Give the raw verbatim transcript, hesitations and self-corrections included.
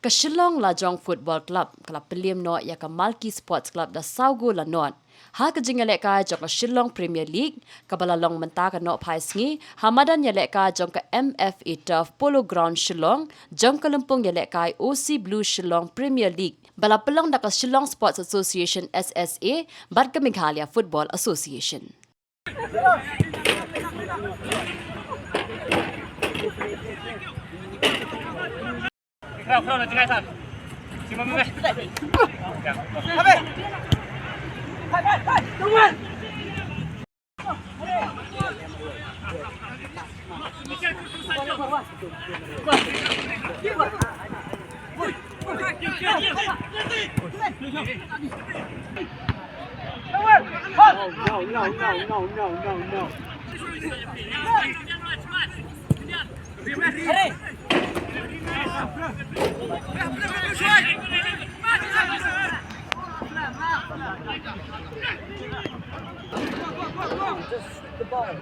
Ka Shillong Lajong Football Club ka la pynliem noh ïa ka Malki Sports Club da saw gol la nod ha ka jingïalehkai jong ka Shillong Premier League, kaba la long mynta ka nohphai sngi ha madan ïalehkai jong ka M F A Turf, Polo Ground, Shillong, jong ka lympung ïalehkai O C Blue Shillong Premier League, ba la pynlong da ka Shillong Sports Association, S S A, bad ka Meghalaya Football Association. No, no, no, no, no, no, no, no. Just the ball.